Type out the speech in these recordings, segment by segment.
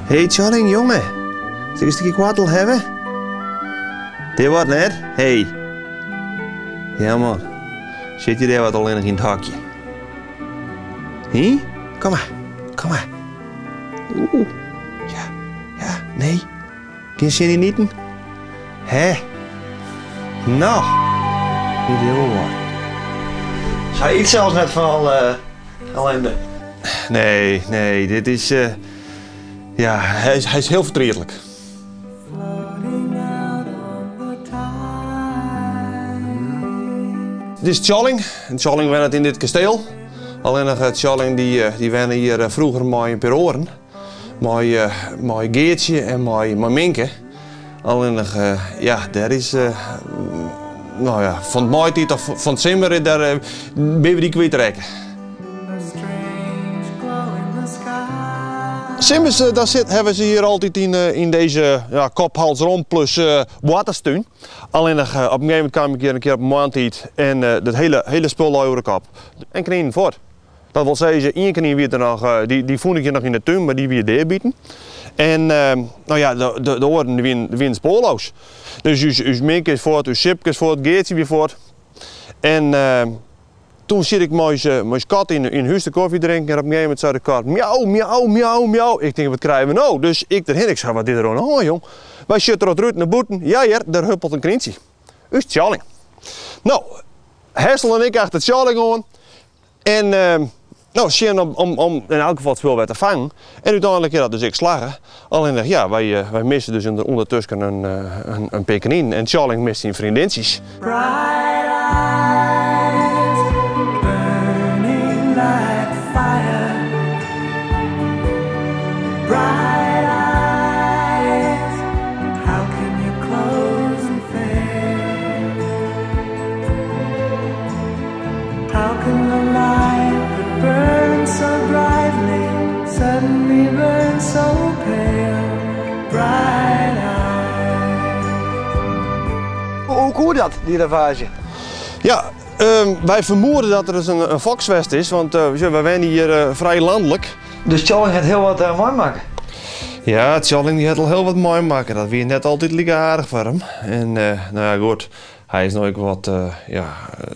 Hey Tjalling, jonge. Sil ik in stikje kwartel hawwe? Dit wat net? Hey. Ja man. Sit je dêr wat allinnich yn it hokje? Hé? Kom mar. Kom mar. Oeh. Ja. Ja. Nee. Gjin sin yn iten? Hè? No. Dit is wol wat. Sy yt sels net fan alle ellinde. Nee, nee, dit is. Uh, ja, hy is, hy is hiel fertrietlik. Dit is Tjalling. En Tjalling wennet yn dit kasteel. Allinnich eh, Tjalling dy, eh, dy wenne hjir eh, froeger mei in pear oaren. Mei, mei Geartsje en mei, mei Minke. Allinnich, ja, dêr is, no ja, fan it maitiid of fan it simmer dêr binne we dy kwytrekke. Simmers dan sit, hawwe se hjir altyd yn, yn dizze ja, kop, hals, romp plus uh, boarterstún. Allinnich op in gegeven momint kaam ik hjir in kear op in moarntiid en dat hiele, hiele spul lei oer de kop. En kninen fuort. Dat wol sizze, ien knyn wie der noch, dy, dy fûn ik hjir noch yn de tún, mar dy wie deabiten. En no ja, de, de, de oaren wienen, wienen spoarloos. Dus ús, ús Minke is fuort, ús Sipke is fuort, Geartsje wie fuort. En toen siet ik mei ús kat yn, yn hús de kofje drinken en op in gegeven momint sei de kat miauw, miauw, miauw, miauw. Ik tink, wat krije we no? Dus ik derhinne, ik sei, wat is der oan de hân, jong? Wy sjogge troch it rút nei bûten, ja hear, der huppelt in knyntsje. Ús Tjalling. No, Hessel en ik achter Tjalling oan. En no, sjen om, om, om yn elk gefal it spul wer te fangen. En úteinlik is dat dus ek slagge. Allinnich, ja, wy, wy misse dus ûndertusken in, in, in pear kninen. En Tjalling mist syn freondintsjes. Bright eyes, burning like fire. Bright eyes, how can you close and fail? How can the light that burns so brightly suddenly burn so pale? Bright eyes. Hoe koe dat, dy ravaazje? Ja, wy fermoede dat der dus in foks west is, want wy wenje hjir frij lanlik. Dus Tjalling hat hiel wat meimakke? Ja, Tjalling dy hat al hiel wat meimakke. Dat wie net altyd like aardich foar him. En no ja, goed. Hy is no ek wat, ja,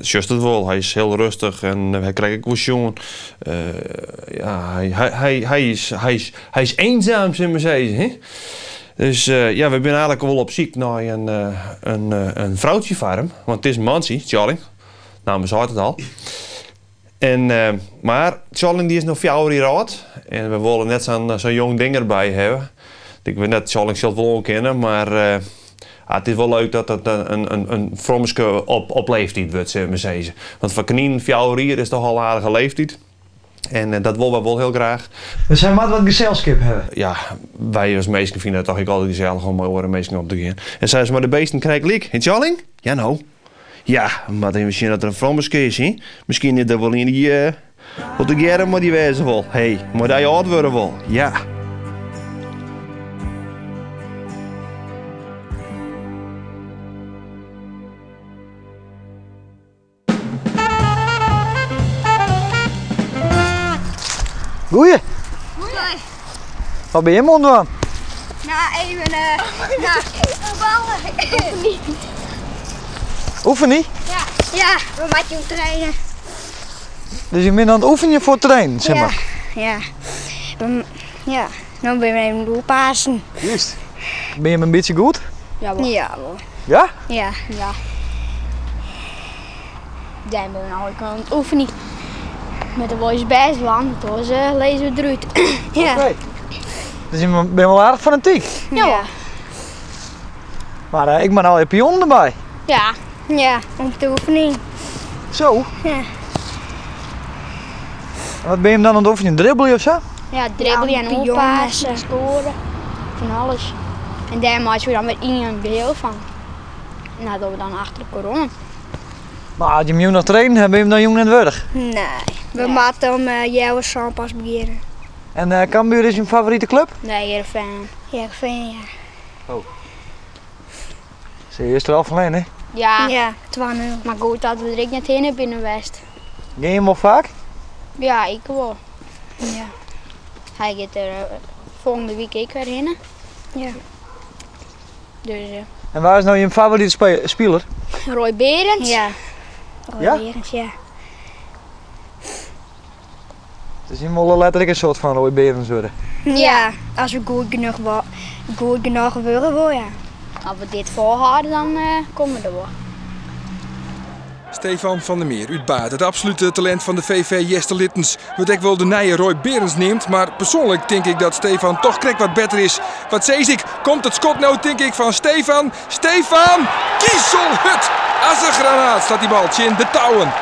sjochst it wol, hy is hiel rêstich en hy krijt ek wol sjoen. Ja, hy, hy, hy, is, hy, is, hy is eenzaam, sil ik mar sizze. Hè? Dus ja, we binne eigenlik wol op syk nei in, in, in froutsje foar him. Want it is in mantsje, Tjalling. Namme seit it al. En, mar Tjalling dy is no 4 jier âld en we wolle net sa'n sa'n jong ding derby hawwe. Ik wit net, Tjalling sil it wol oankinne, mar it is wol leuk dat it in, in, in frommeske op, op leeftiid wurdt, sil ik mar sizze. Want foar kninen 4 jier is toch al aardige leeftiid. En dat wolle we wol hiel graach. Dus hy moat wat geselskip hawwe? Ja, wy as minsken fine it toch ek altyd gesellich om mei oare minsken om te gean. En sa is mei de beesten krekt lyk. Hè Tjalling? Ja no. Ja, we moatte even sjen dat der in frommeske is, hè? Miskien is der wol ien dy't uh, wol tegearre mei dy wêze wol. Hey, mei dy âld wurde wol. Ja. Goeie. Goeie. Wat bin jim oan it dwaan? Nou, even uh, nou, ballen. Oefenje? Ja. Ja, we moatte jûn trainen. Dus je binne oan it oefenjen foar trainen, sis mar? Ja. Ja. Ja, no binne we even goed passen. Juist. Binne jim in bytsje goed? Ja, wol. Ja, wol. Ja? Ja. Ja. Dêr binne we no ek oan it oefenjen. Met de boys best want oars lizze we derút. Ja. Oké. Dus je binne wol aardich fanatyk? Ja. Mar uh, ik moat allegear pionnen derby. Ja, ja, om te oefenjen. Zo? Ja. Wat bin je dan oan it oefenjen? Dribbelje of sa? Ja, dribbelje en oanpassen, skoaren, fan alles. En dêr meitsje we dan wer ien geheel fan. En dat dogge we dan achter de corona. Mar as jim jûn noch trainen, binne jim dan jûn net wurdich? Nee, we moatte om healwei sânen pas begjinne. En uh, Cambuur is jim favorite klup? Nee, Hearrenfean. Hearrenfean, ja. Oh. Se is er al ferlern, hè? Ja. Ja, 2-0. Mar goed dat we der ek net hinne binne west. Gean jim wol faak? Ja, ik wol. Ja. Hy giet der. Volgende week ek wer hinne. Ja. Dus, En wa is no jim favorite spiler? Roy Berends. Ja. Roy Ja? Berends, ja. Dus jim wolle letterlik in soart fan Roy Berends wurde. Ja, as we goed genoch, goed genoch wurde wol, ja. As we dit folhâlde, dan komme we der wol. Stefan van der Meer út Baard, it absolute talint fan de VV Easterlittens. Wurdt ek wol de nije Roy Berends neamd, mar persoanlik tink ik dat Stefan toch krekt wat better is. Wat sis ik? Komt it skot no, tink ik, fan Stefan? Stefan! Kiezelhut! As in granaat slacht dy bal tsjin de touwen.